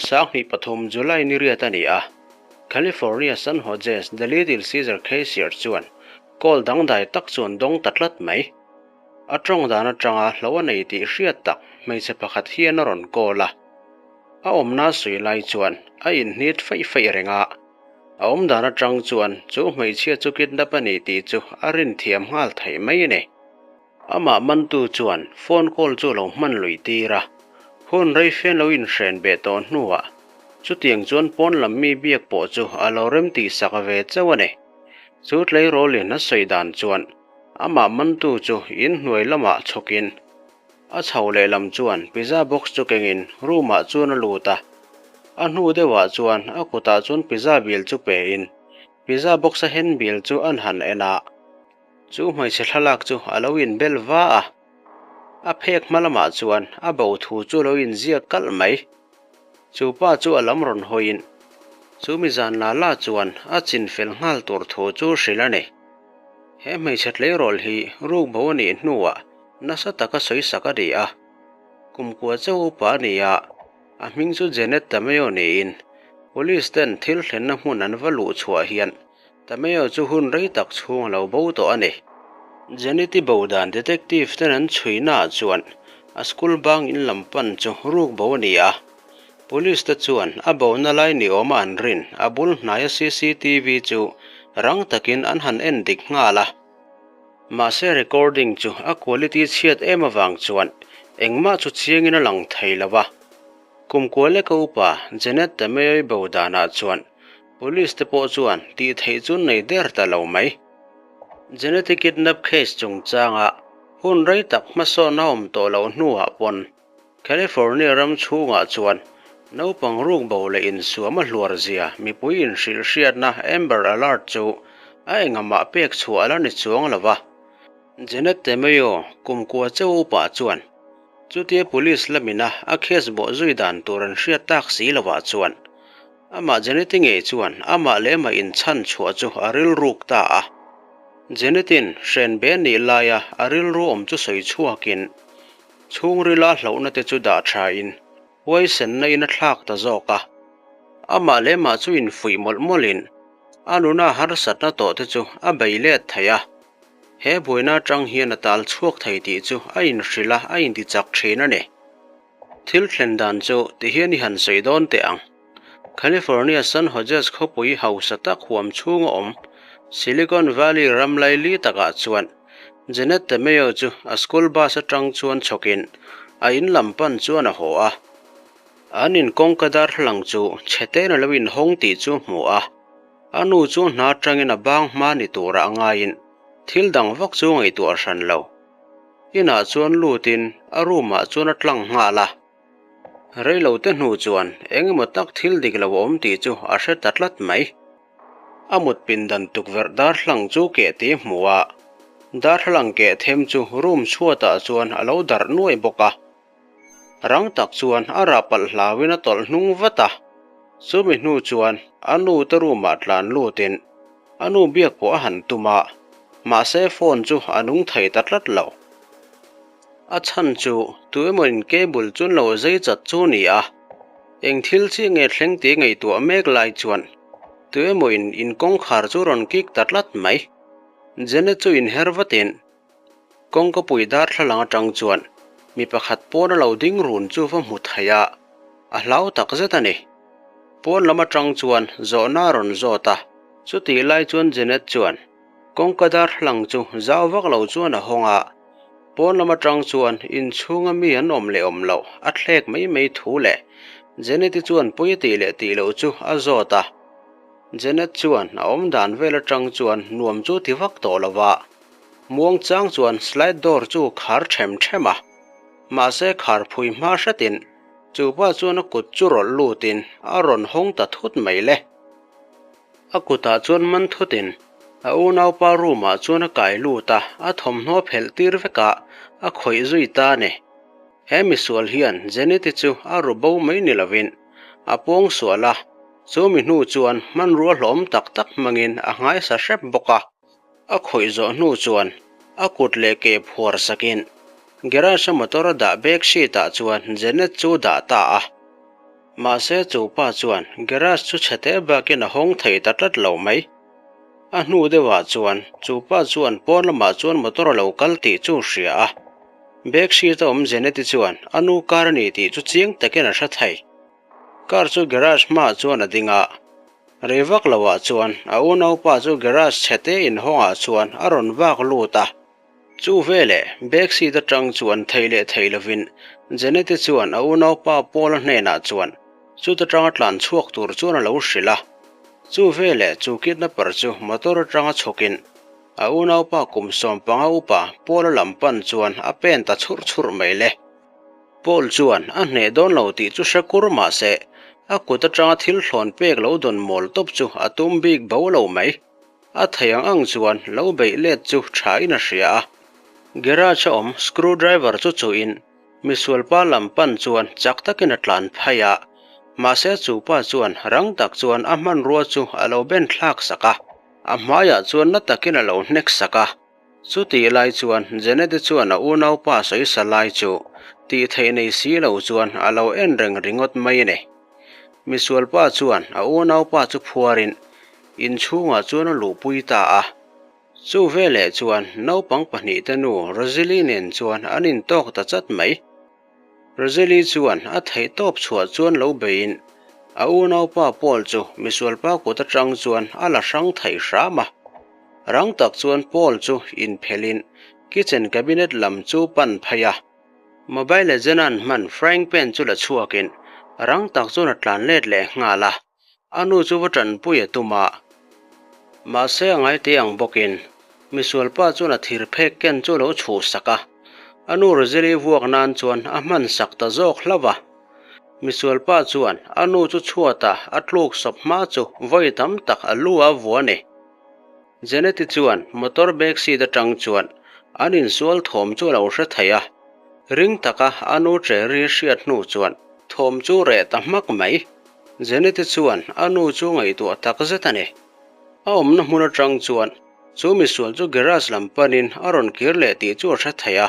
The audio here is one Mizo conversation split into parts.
2003 July ni riat a ni a, California San Jose's The Little Caesar Cashier chuan call dangdai tak chuan dawng ta tlat mai. A tawng dan atanga hlo a nei tih hriat tak hmeichhe pakhat hian a rawn call a. A awmna sawi lai chuan a inhnit feih feih reng a, a awm dan atang chuan chu hmeichhia chu kidnap a ni tih chu a rin thiam nghal theih mai a ni. Amah mantu chuan phone call chu a lo hman lui tir a, hun rei fen lo inhren beh tawh hnuah chutiang chuan pawn lam mi biak pawh chu a lo rem tih sak ve chauh a ni. Chu tleirawlin a sawi dan chuan amah mantu chu inhnuai lamah chhawkin a chho lehlam chuan pizza box chu kengin room ah chuan a lut a, a hnu deuhah chuan a kutah chuan pizza bill chu pein pizza box a hen bill chu an han en a. Chu hmeichhe thlalak chu a lo inbel va a, a phek hma lamah chuan a bo thu chu a lo inziak kalh mai. Chu pa chu a lam rawn hawiin chu mi zan la la chuan a chin fel nghal tur thu chu hrilh a ni. He hmeichhe tleirawl hi ruk bo a nih hnuah nasa taka sawi sak a ni a, kumkua chauh upa a ni a, a hming chu Janet Tamayo niin Police ten thil thlenna hmun an va luh chhuah hian Tameo chu hun rei tak chhung a lo bo tawh a ni. Janeti bo dan detective ten an chhuina ah chuan a school bang in lam pan chu ruk bo a ni a. Police te chuan a bona lai ni awma an rin a bul hnaia cctv chu rang takin an han en dik nghal a. Mahse recording chu a quality chhiat em avang chuan engmah chu chiangin a lang thei lo a. Kum kua leka upa Janet Tameo-i bo danah chuan Police te pawh chuan tih theih chu nei der ta lo mai. Genetic kidnap case chungchanga hun rei tak hmasawn a awm tawh loh hnuah pawn California ram chhungah chuan naupang ruk bo leh insuam a hluar zia mipui inhrilh hriatna Amber Alert chu a engamah pek chhuah a la ni chuang lo va. Janet Tamayo kumkua cheu upa chuan chutia police lamina a case bawh zui dan tur an hriat tak si lovah chuan Amah Jeneti ngei chuan amah leh amah inchhan chhuah chu a rilruk ta a. Jenetin hren be nih laia a rilru awm chu sawi chhuakin chhungrila hlauhna te chu dah thain huaisenna in a thlak ta zawk a. Amah leh amah chu infuih mawlh mawlhin a nuna harsatna tawh te chu a bei let thei a. He buaina atang hian a tal chhuak thei tih chu a inhrilh a, a intichak thin a ni. Thil thlen dan chu tihian i han sawi dawn teh ang. California San Jose khawpui hausa tak huam chhung a awm Silicon Valley ram laili takah chuan Janet Tamayo chu a school bus atang chuan chhawkin a in lam pan chuan a haw a. An in kawngka darthlalang chu chhe ten a lo inhawng tih chu hmu a, a nu chu hna atangin a bang hma ni turah a ngaiin thil dang vak chu ngaihtuah hran lo. Inah chuan lutin a room ah chuan a tlang nghal a, reilo te hnu chuan eng emaw tak thil dik lo a awm tih chu a hre ta tlat mai. A mut pindan tukverh darthlang chu keh tih hmu a, darthlalang keh them chu room chhuatah chuan a lo darh nuai bawk a. Rang tak chuan a rah palh hlauin a tawlh hnung vat a, chumi hnu chuan a nu te room ah tlan lutin A nu biak pawh a han tum a, mahse phone chu a nung thei ta tlat lo. A chhan chu tu emaw in cable chu an lo zei chat chu ni a, eng thil chiah nge thleng tih ngaihtuah mek lai chuan tu emaw in in kawngkhar chu rawn kik ta tlat mai. Janet chu inher vatin kawngka pui darthlalang atang chuan mi pakhat pawn a lo ding run chu va hmu thei a, a hlau takzet a ni. Pawn lam atang chuan zawhna a rawn zawt a, chutih lai chuan Janet chuan kawngka darthlalang chu zau vak lo chuan a hawng a, pawn lam atang chuan inchhunga mi an awm leh awm loh a thlek mai mai thu leh Janet-i chuan pawi a tih leh tih loh chu a zawt a. Janet chuan a awm dan vel atang chuan nuam chu ti vak tawh lo va, muang chang chuan slide door chu khar them them a, mahse khar phui hma hretin Chu pa chuan a kut chu rawlh lutin a rawn hawng ta thut mai le. A kutah chuan man thutin a unaupa room ah chuan a kai lut a, a thawmhnaw phelh tir vek a, a khawih zui ta a ni. He misual hian Jeneti chu a ru bo mai ni lovin a pawng sual a, chu mi hnu chuan hmanrua hlawm tak tak hmangin a nghaisa hrep bawk a. A khawih zawh hnu chuan a kut leh ke phuar sakin garage a motor a dah back seat ah chuan Janet chu dah ta a. Mahse chu pa chuan garage chu chhe teh bakin a hawng thei ta tlat lo mai. A hnu deuhah chuan chu pa chuan pawn lamah chuan motor a lo kal tih chu hria a. Back seat a awm Jeneti chuan a nu car a ni tih chu chiang takin a hre thei. Car chu garage hmaah chuan a ding a. Rei vak loah chuan a unaupa chu garage chhe te inhawngah chuan a rawn vak lut a. Chu veleh back seat atang chuan thei leh thei lovin Jeneti chuan a unaupa Paul-a hnenah chuan chuta tanga tlan chhuak tur chuan a lo hrilh a. Chu veleh chu kidnapper chu motor atanga chhawkin a unaupa kum 15 upa Paul-a lam pan chuan a pen ta chhurh chhurh mai le. Paul chuan a hneh dawn lo tih chu hre kur mah se, a kut atanga thil thlawn pek lo dawn mawl tawp chu a tum bik bo lo mai. A thei ang ang chuan lo beih let chu tha in a hria a. Garage a awm screw driver chu chuhin misualpa lam pan chuan chak takin a tlan phai a, mahse chu pa chuan rang tak chuan a hmanrua chu a lo ben thlak sak a, a hmaiah chuan na takin a lo hnek sak a. Chutih lai chuan Jeneti chuan a unaupa sawisa lai chu tih theih nei si lo chuan a lo en reng ringawt mai a ni. Misualpa chuan a unaupa chu phuarin inchhungah chuan a luhpui ta a. Chu veleh chuan naupang pahnihte nu Rosalie nen chuan an intawk ta chat mai. Rosalie chuan a theihtawp chhuah chuan lo beiin a unaupa Paul chu misualpa kut atang chuan a la hrang thei hram a. Rang tak chuan Paul chu inphelhin kitchen cabinet lam chu pan phei a. Mobile agent an hman frying pan chu la chhuakin rang tak chuan a tlan let leh nghal a. A nu chu va tanpui a tum a. Mahse a ngaite ang bawkin misualpa chuan a thir phek ken chu a lo chhuhsak a. A nu Rosalie vuak nan chuan a hman sak ta zawk hlauh a. Misualpa chuan a nu chu chhuatah a tluk sawp hma chu vawi tam tak a lu a vua a ni. Jeneti chuan motor back seat atang chuan an insual thawm chu a lo hre thei a. Ring taka a nu Cherry hriat hnu chuan thawm chu reh ta hmak mai. Jeneti chuan a nu chu ngaihtuah tak zet a ni. A awmna hmun atang chuan chu misual chu garage lam panin a rawn kir leh tih chu a hre thei a.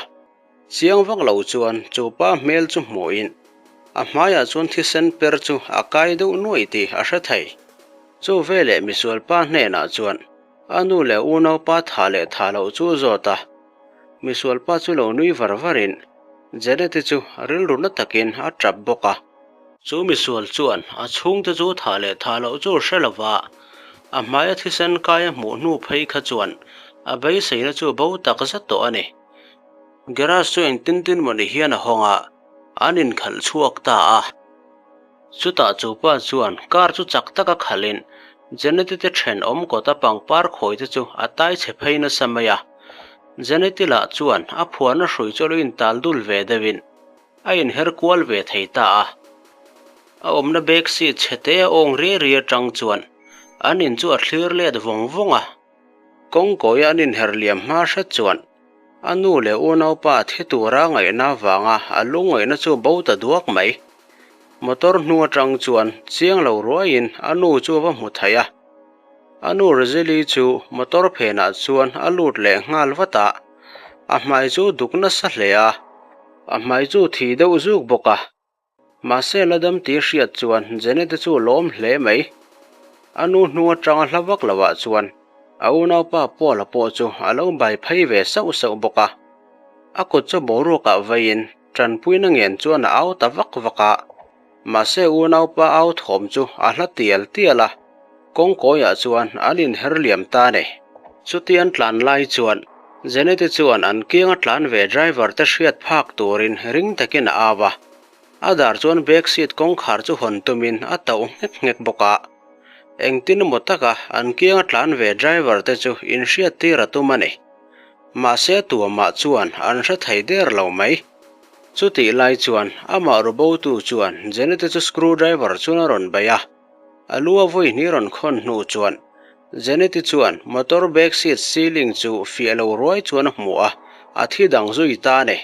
Chiang vak lo chuan chu pa hmel chu hmuhin a hmaiah chuan thisen per chu a kai deuh nuaih tih a hre thei. Chu veleh misual pa hnenah chuan a nu leh unaupa tha leh tha loh chu a zawt a. Misual pa chu lo nui var varin Jeneti chu rilru na takin a tap bawk a. Chu misual chuan a chhungte chu thah leh thah loh chu hre lo va, a hmaia thisen kai a hmuh hnu phei kha chuan a beiseina chu bo tak zet tawh a ni. Garage chu engtin tin mawni hian a hawng a, an inkhalh chhuak ta a. Chutah chu pa chuan car chu chak taka khalhin Jeneti te thenawm kawta pangpar khawi te chu a tai chhe phei nasa mai a. Jeneti lah chuan a phuarna hrui chu a lo intal dul ve deuhin A inher kual ve thei ta a. A awmna back seat chhe te a awng riai riai atang chuan an in chu a thlir let vawng vawng a. Kawngkawia an inher liam hma hret chuan a nu leh unaupa thi tura ngaihna avanga a lungngaihna chu bo ta duak mai. Motor hnung atang chuan chiang lo ruaiin a nu chu a va hmu thei a. A nu Rosalie chu motor phenah chuan a lut leh nghal vat a, a hmai chu duk nasa hle a, a hmai chu thi deuh zuk bawk a. Mahse la dam tih hriat chuan Jenete chu a lawm hle mai. A nu hnung atanga hla vak lovah chuan a unaupa Paul-a pawh chu a lo bai phei ve sauh sauh bawk a. A kut chu boruakah veiin tanpuina ngen chuan a au ta vak vak a. Mahse unaupa au thawm chu a hla tial tial a, kawngkawiah chuan an inher liam ta a ni. Chutian tlan lai chuan Jeneti chuan an kianga tlan ve driver te hriat phak turin ring takin a au a, a dar chuan back seat kawngkhar chu hawn tumin a tauh nghek nghek bawk a. Engtin emaw taka an kianga tlan ve driver te chu inhriat tir a tum a ni. Mahse tuamah chuan an hre thei der lo mai. Chutih lai chuan amah rubotu chuan Jeneti chu screw driver chuan a rawn bei a, a lu a vawi hnih rawn khawn hnu chuan Jeneti chuan motor back seat ceiling chu fiah lo ruai chuan a hmu a, a thi dang zui ta a ni.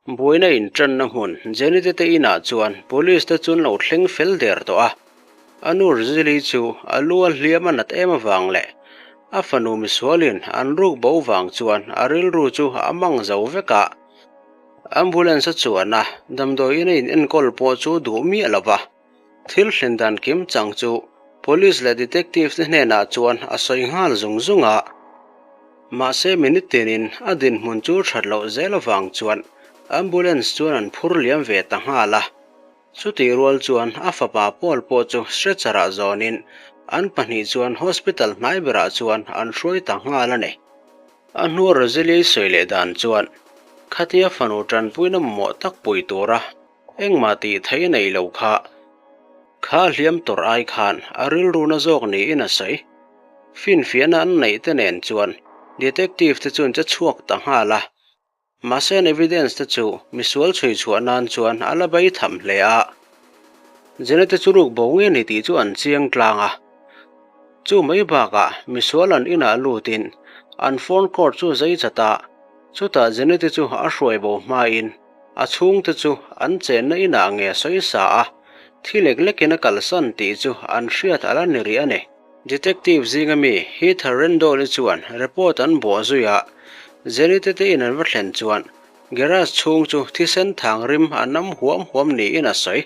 Buaina intanna hmun Jeneti te inah chuan police te chuan lo thleng fel der tawh a, a nu Rizili chu a lu a hliam a nat em avang leh a fanu misualin an ruk bo vang chuan a rilru chu a mang zo vek a. Ambulance a chuan a, damdawiin a in enkawl pawh chu duh miah lo va. Thil thlen dan kim chang chu Police leh Detective te hnenah chuan a sawi nghal zung zung a. Mahse minute tinin a dinhmun chu that loh zel avang chuan Ambulance chuan an phur liam ve ta nghal a. Chutih rual chuan a fapa Paul pawh chu stretcher ah zawnin an pahnih chuan hospital hnai berah chuan an hruai ta nghal a ni. A hnua Rosalie sawi leh dan chuan khatia fanu tanpuina mamawh tak pui tura engmah tih theih a nei lo kha kha hliam tawrh ai khan a rilru na zawk niin a sawi. Finfiahna an neih te nen chuan detective te chuan che chhuak ta nghal a. Mahse an evidence te chu misual chhui chhuah nan chuan a la bei tham hle a. Jenna te chu ruk bo nge ni tih chu an chiang tlang a. Chu mai bakah misual an inah lutin an phone cord chu zai chat a, chutah Jenna te chu a hruai bo hmain a chhungte chu an chenna inah nge sawi sa a, thi lek lekin a kalsan tih chu an hriat a la ni rih a ni. Detective zinga mi Heather Randall-i chuan report an buah zui a, Jenny-te te in an va thlen chuan garage chhung chu thisen thang rim a nam huam huam niin a sawi.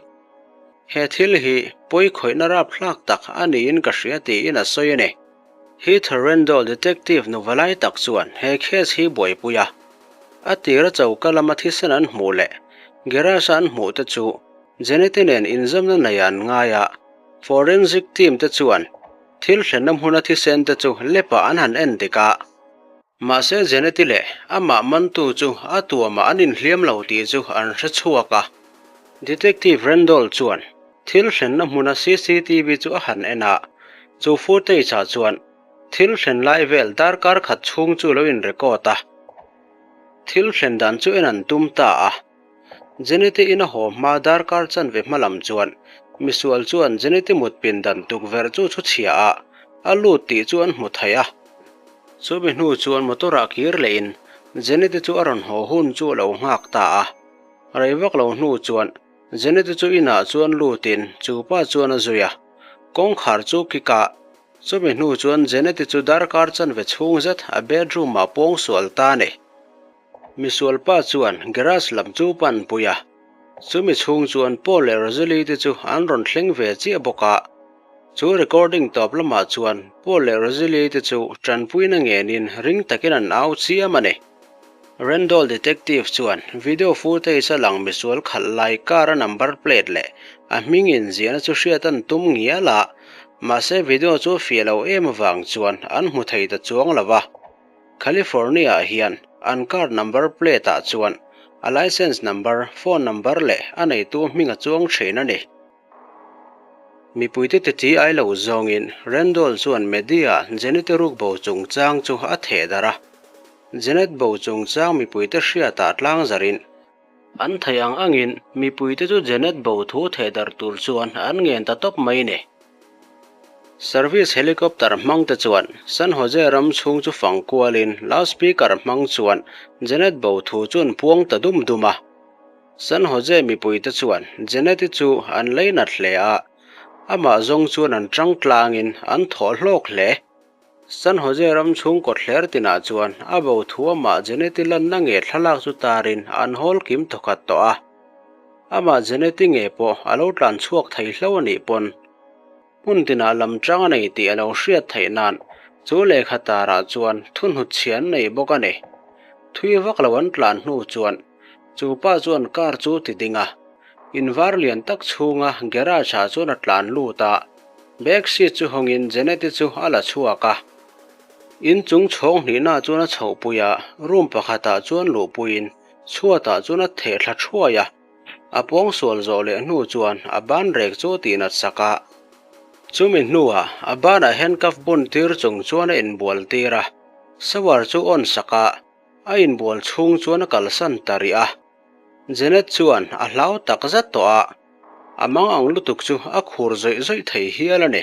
He thil hi pawi khawihna rapthlak tak a niin ka hria tiin a sawi a ni. Heather Randall detective nuva lai tak chuan he case hi buaipui a, a tira choka lama thisen an hmuh leh garage-a an hmuh te chu Jenny-te nen inzamna nei an ngai a. Forensic team te chuan thil thlenna hmuna thisen te chu lepah an han en dik a. Mahse Jeneti leh amah mantu chu a tuamah an inhliam lo tih chu an hre chhuak a. Detective Randall chuan thil thlenna hmuna cctv chu a han en a, chu footage ah chuan thil thlen lai vel darkar khat chhung chu lo in record a. Thil thlen dan chu en an tum ta a. Jeneti in a haw hma darkar chanve hma lam chuan misual chuan Jeneti mut pindan tukverh chu chhu chhia a, a lut tih chu an hmu thei a. Chumi hnu chuan motor ah kir leh in Jeneti chu a rawn haw hun chu a lo nghak ta a. Rei vak lo hnu chuan Jeneti chu inah chuan lut in chu pa chuan a zui a, kawngkhar chu kick a, chumi hnu chuan Jeneti chu darkar chanve chhung zet a bedroom ah pawngsual ta a ni. Misualpa chuan garage lam chu pan pui a, chumi chhung chuan Paul leh Rosalie te chu an rawn thleng ve chiah bawk a. Chu recording tawp lamah chuan Paul leh Rosalie te chu tanpuina ngenin ring takin an au chiam a ni. Randall detective chuan video footage a lang misual khalh lai car a number plate leh a hming inziahna chu hriat an tum ngial a, mahse video chu a fiah lo em avang chuan an hmu thei ta chuang lo va. California-ah hian an car number plate-ah chuan a license number, phone number leh a neitu hming a chuang thin a ni. Mipuite titi ai lo zawngin Randall chuan media Janet-i ruk bo chungchang chu a theh darh a. Janet bo chungchang mipuite hriatah tlang zarin An theih ang angin mipuite chu Janet bo thu theh darh tur chuan an ngen ta tawp mai ni. Service helicopter hmangte chuan San Jose ram chhung chu fang kualin loudspeaker hmang chuan Janet bo thu chu an puang ta dum dum a. San Jose mipuite chuan Janet-i chu an leinat hle a, amah zawng chuan an tang tlangin an thawh hlawk hle. San Jose ram chhung kawthler tinah chuan a bo thu amah Jeneti lanna nge thlalak chu tarin an hawl kim thawkhat tawh a. Amah Jeneti nge pawh a lo tlan chhuak thei hlo a nih pawn hmun tinah lam chang a nei tih a lo hriat theih nan chu lehkha tarah chuan thu hnutchhia an nei bawk a ni. Thui vak lo an tlan hnu chuan chu pa chuan car chu ti ding a, in var lian tak chhunga garage ah chuan a tlan lut a. Back seat chu hawngin Janet-i chu a la chhuak a. In chung chhawng hnihna chuan a chhohpui a, room pakhatah chuan luhpuiin chhuatah chuan a theh thla thuai a. A pawngsual zawh leh hnu chuan a ban rek chu a tihnat sak a. Chumi hnuah a banah handcuff bun tir chung chuan a inbual tir a, shower chu on sak a, a inbual chhung chuan a kalsan ta rih a. Janet chuan a hlau tak zet tawh a, a mang ang lutuk chu a khur zawih zawih thei hial a ni.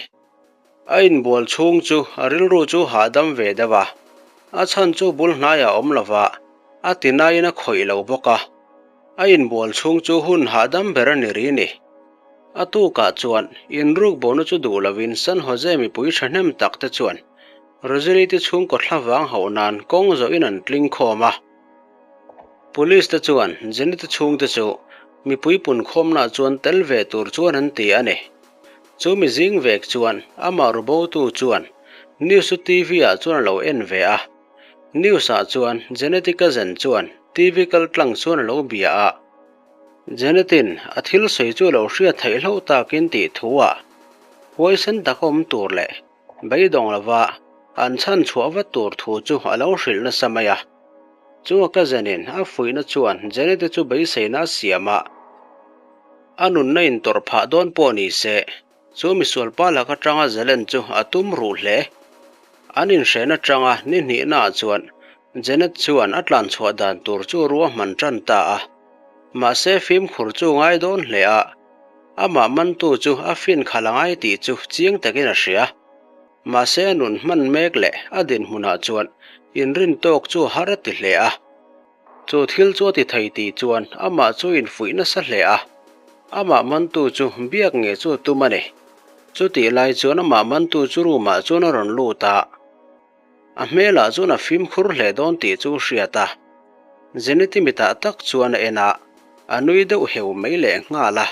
A inbual chhung chu a rilru chu hahdam ve deuh a, a chhan chu bul hnaiah a awm lo va, a ti naiin a khawih lo bawk a. A inbual chhung chu hun hahdam ber a ni ri ni. A tukah chuan inruk bona chu duh lovin San Jose mipui thahnem tak te chuan Rosalie te chhungkaw thla vang hauh nan kawng zawhin an tling khawm a. Police te chuan Jenny te chhungte chu mipui punkhawmnaah chuan tel ve tur chuan an ti a ni. Chu mi zing vek chuan amah rubotu chuan news chu TV ah chuan a lo en ve a. News ah chuan Janet-i cousin chuan TV kal tlang chuan a lo bia a. Janet-in a thil sawi chu a lo hriat theih hlauh takin tih thu ah huaisen tak a awm tur leh beidawng lova an chhan chhuah vat tur thu chu a lo hrilh nasa mai a. Chu a cousin-in a fuihna chuan Janet-i chu beiseina a siam a. A nunna intawrh phah dawn pawh ni se, chu misualpa lak atanga Zelen chu a tum ruh hle. An inhren atanga ni hnihnaah chuan Janet chuan a tlan chhuah dan tur chu ruahman tan ta a. Mahse fimkhur chu ngai dawn hle a, amah mantu chu a fin khalh a ngai tih chu chiang takin a hria. Mahse a nun hman mek leh a dinhmunah chuan inrin tawk chu har a ti hle a. Chu thil chu a ti thei tih chuan amah chu infuih nasa hle a, amah mantu chu biak nge chu a tum a ni. Chutih lai chuan amah mantu chu room ah chuan a rawn lut a, a hmelah chuan a fimkhur hle dawn tih chu hriat a. Jeneti mitah tak chuan a en a, a nui deuh heu mai leh nghal a.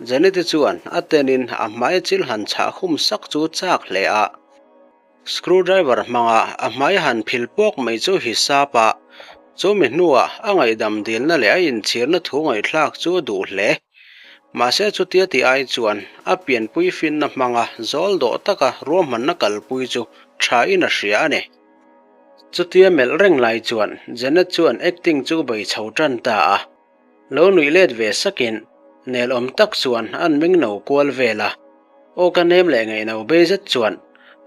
Jeneti chuan a tenin a hmai chil han chhah khum sak chu chak hle a. Screwdriver hmanga a hmai han phil pawk mai chu hisap a, chumi hnuah a ngaihdam dilna leh a inchhirna thu ngaihthlak chu a duh hle. Mahse chutia tih ai chuan a pianpui finna hmanga zawl dawh taka ruahmanna kalpui chu thain a hria a ni. Chutia melh reng lai chuan Janet chuan acting chu bei chho tan ta a. Lo nuih let ve sakin nelawm tak chuan an meng no kual vel a, aw ka nem leh ngaihno bei zet chuan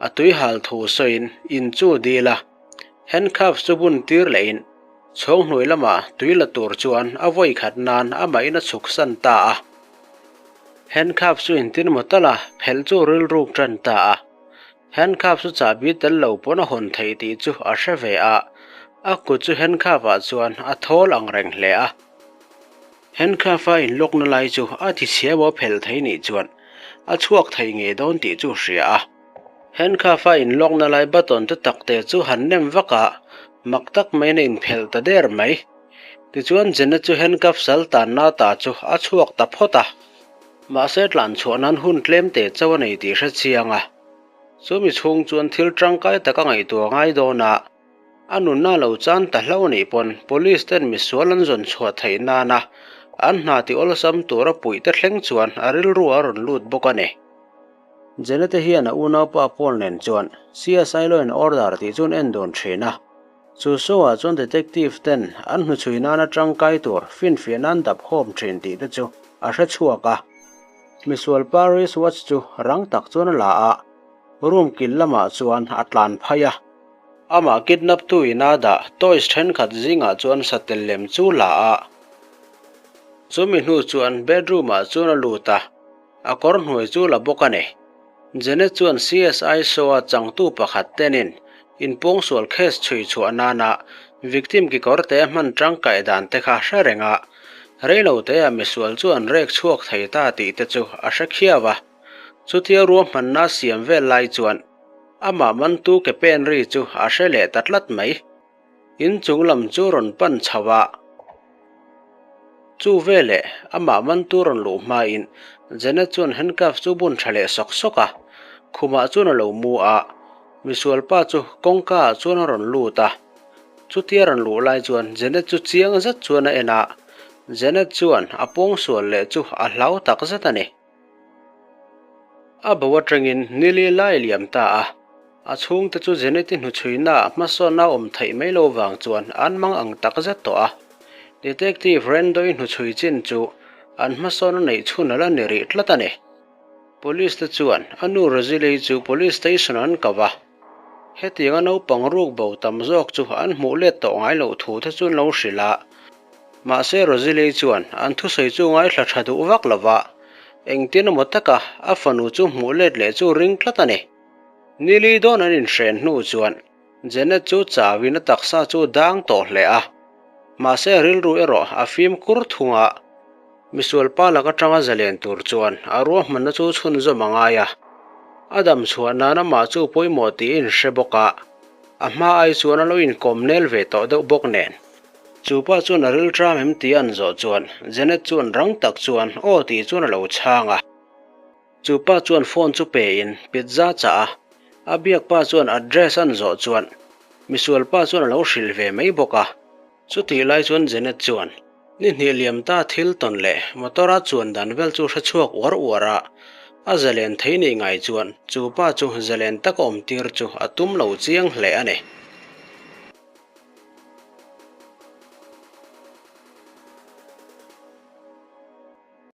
a tui hal thu sawiin in chu dil a, handcuffs chu bun tir lehin chhawng hnuai lamah tui la tur chuan a vawi khat nan amahin a chhuk san ta a. Handcuffs chu intir maw tal a, phelh chu rilruk tan ta a. Handcuff chu chahbi tel lo pawn a hawn theih tih chu a hre ve a, a kut chu handcuff ah chuan a thawl ang reng hle a. Handcuff a inlawkna lai chu a thi chhia maw phelh thei nih chuan a chhuak thei ngei dawn tih chu hria a. Handcuff a inlawkna lai button te tak te chu han nem vak a, mak tak maiin a inphelh ta der mai. Tichuan Jenna chu handcuff sal tanna ta chu a chhuak ta phawt a. Mahse tlan chhuah nan hun tlem teh chauh a nei tih hre chiang a, chumi chhung chuan thil tangkai tak a ngaihtuah ngai dawn a, a nunna lo chan ta hlauh anih pawn police ten misual an zawn chhuah theih nana an hna ti awlsam tura puih te thleng chuan a rilru a rawn lut bawk a ni. Jenete hian a unaupa Paul nen chuan CSI Law and Order tih chu an en dun thin a. Chu show-ah chuan detective ten an hnuchhui nana tangkai tur finfiah nan dap khawm thin tih te chu a hre chhuak a. Misual pa wristwatch chu rang tak chuan a la a, room kil lamah chuan a tlan phai a. Amah kidnap tu ina dah toys thenkhat zingah chuan satel lem chu la a. Chumi hnu chuan bedroom-ah chuan a lut a, a kawr hnuai chu la bawk a ni. Janet chuan CSI show-a changtu pakhat tenin inpawngsual case chhui chhuah nana victim kekawr te hman tangkai dan te kha hre reng a, reilo teah misual chu an rek chhuak thei ta tih te chu a hre khiau a. Chutia ruahmanna siam vel lai chuan amah mantu ke pen ri chu a hre leh ta tlat mai. In chung lam chu rawn pan chho a, chu veleh amah mantu rawn luh hmain Janet chuan handcuff chu bun tha leh sawk sawk a, khumah chuan a lo mu a, misualpa chu kawngka ah chuan a rawn lut a, chutia rawn luh lai chuan Janet chu chiang zet chuan a en a, Janet chuan a pawngsual leh chu a hlau tak zet a ni. A bo atangin nili lai liam ta a, a chhungte chu Jeneti hnuchhuina hmasawnna awm theih mai lo vang chuan an mang ang tak zet tawh a. Detective Randoi hnuchhui chin chu an hmasawn a neih chhun a la ni rih tlat a ni. Police te chuan a nu Rosilei chu police station an ko a, hetianga naupang ruk bo tam zawk chu an hmuh let tawh ngai loh thu te chu an lo hrilh a. Mahse Rosilei chuan an thusawi chu ngaithla tha duh vak lo va, engtin emaw taka a fanu chu hmuh let leh chu ring tlat a ni. Nili dawn an inhren hnu chuan Janet chu chauin a taksa chu dang tawh hle a, mahse rilru erawh a fimkhur thung a, misual pa lak atanga zalen tur chuan a ruahmanna chu chhunzawm a ngai a, a dam chhuah nan amah chu pawimawh tih a inhre bawk a, a hma ai chuan a lo inkawm nel ve tawh deuh bawk nen. Chu pa chuan a rilṭam em tih an zawh chuan Janet chuan rang tak chuan aw tih chuan a lo chhang a. Chu pa chuan phone chu pe in pizza chah a, a biak pa chuan address an zawh chuan misual pa chuan a lo hrilh ve mai bawk a. Chutih lai chuan Janet chuan ni hnih liam ta thil tawn leh motor a chuan dan vel chu hre chhuak uar uar a, a zalen thei nih ngai chuan chu pa chu zalen taka awm tir chu a tum lo chiang hle a ni.